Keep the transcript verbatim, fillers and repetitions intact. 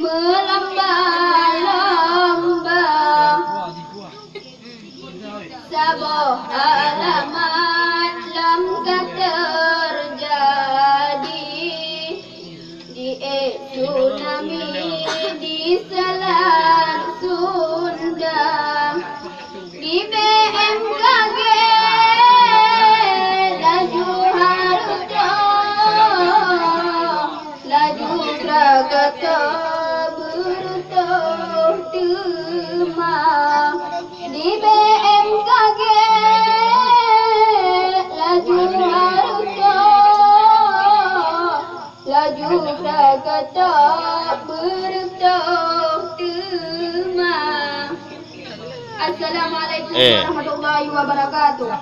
Meulamba-lamba saboh alamat lom ka teujadi, di ék tsunami di Selat Sunda. Di B M K G laju hareutoh, laju Krakatau beureutoh teuma. Di B M K G laju hareutoh, laju Krakatau beureutoh teuma. Assalamualaikum Eh. warahmatullahi wabarakatuh.